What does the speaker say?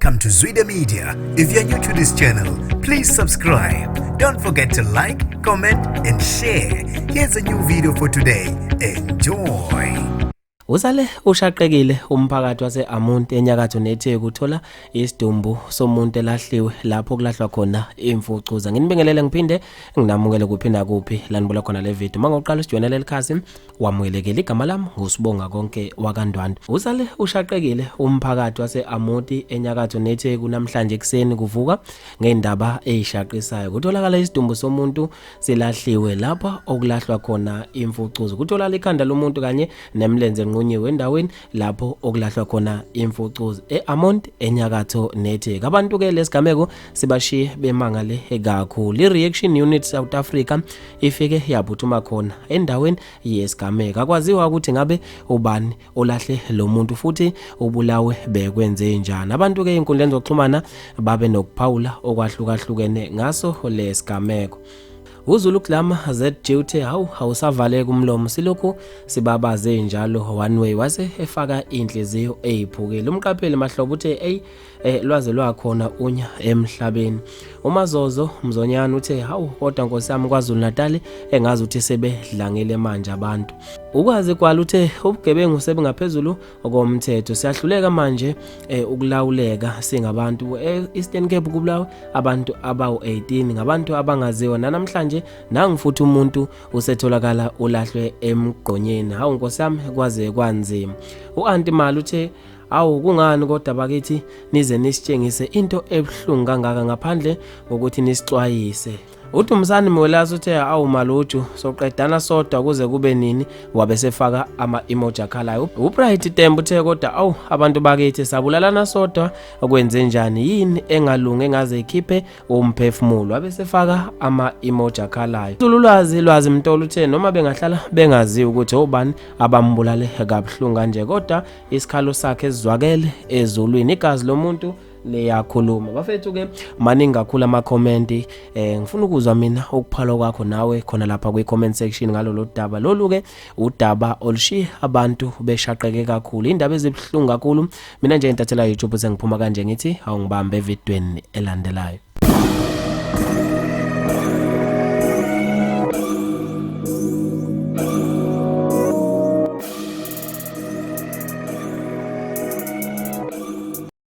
Welcome to Zwida Media. If you're new to this channel, please subscribe. Don't forget to like, comment, and share. Here's a new video for today. Enjoy. Usale ushaqekile umphakathi wase-Amonti enyakatho neTheku uthola isidumbu somuntu elahliwe lapho kulahlwa khona imfucuza. Nginibingelele ngiphinde nginamukele kuphi nakuphi la nibuka khona le video. Mangoqala usijoyinele likhasi wamukelekile igama lami ngusibonga konke wakaNdwandwe. Usale ushaqekile umphakathi wase-Amonti enyakatho neTheku namhlanje ekuseni kuvuka ngendaba eyishaqisayo. Kutholakala isidumbu somuntu silahliwe lapha okulahlwa khona imfucuzo. Kutholakala ikhanda lomuntu kanye nemlenze enqunyiwe endaweni lapho okulahlwa khona imfucuzo e-Amont enyakatho neTheku. Abantu ke lesigameko sibashiye bemangale kakhulu. I-Reaction Unit South Africa ifike yaphuthuma khona endaweni yesigameko. Akwaziwa ukuthi ngabe ubani olahle lo muntu futhi ubulawe bekwenze njani. Abantu ke ezinkundleni zokuxhumana babe nokuphawula okwahlukahlukene ngaso lesigameko. UZulu Glamour ZG uthe hawu awusavaleka umlomo silokhu sibabaze njalo one way wase efaka inhliziyo eyiphukile. Umqapheli Mahlobo uthe ey lwaze lwakhona unya emhlabeni. UMazozo Mzonyana uthe hawu kodwa Nkosi yami KwaZulu Natal engazi ukuthi sebedlangile manje abantu. Ukwazi kwalo uthe ubugebengu sebungaphezulu komthetho siyahluleka manje ukulawuleka singabantu. E-Eastern Cape kubulawe abantu abawu-18 ngabantu abangaziwa nanamhlanje nangu futhi umuntu usetholakala ulahlwe emgqonyeni. Hawu Nkosi yami kwaze kwanzima. U-Anti Mali uthe awu kungani kodwa bakithi nize nisitshengise into ebuhlungu kangaka ngaphandle ngokuthi nisixwayise. UDumsani Mwelase uthe awu Maluju soqedana sodwa kuze kube nini wabe sefaka ama-emoji akhalayo. UBright Tembo uthe kodwa awu abantu bakithi sabulalana sodwa okwenze njani yini engalungi engaze ikhiphe umphefumulo wabe sefaka ama-emoji akhalayo. Ulwazi Lwazi Mtolo uthe noma bengahlala bengaziwa ukuthi obani abambulale kabuhlungu kanje kodwa isikhalo sakhe sizwakele ezulwini igazi lomuntu liyakhuluma. Bafethu ke maningi kakhulu ama-comment, ngifuna ukuzwa mina ukuphala kwakho nawe khona lapha kwi-comment section ngalolu daba. Lolu ke udaba olushiye abantu beshaqeke kakhulu, indaba ezibuhlungu kakhulu. Mina nje intathela YouTube sengiphuma kanje ngithi awungibambe evidweni elandelayo.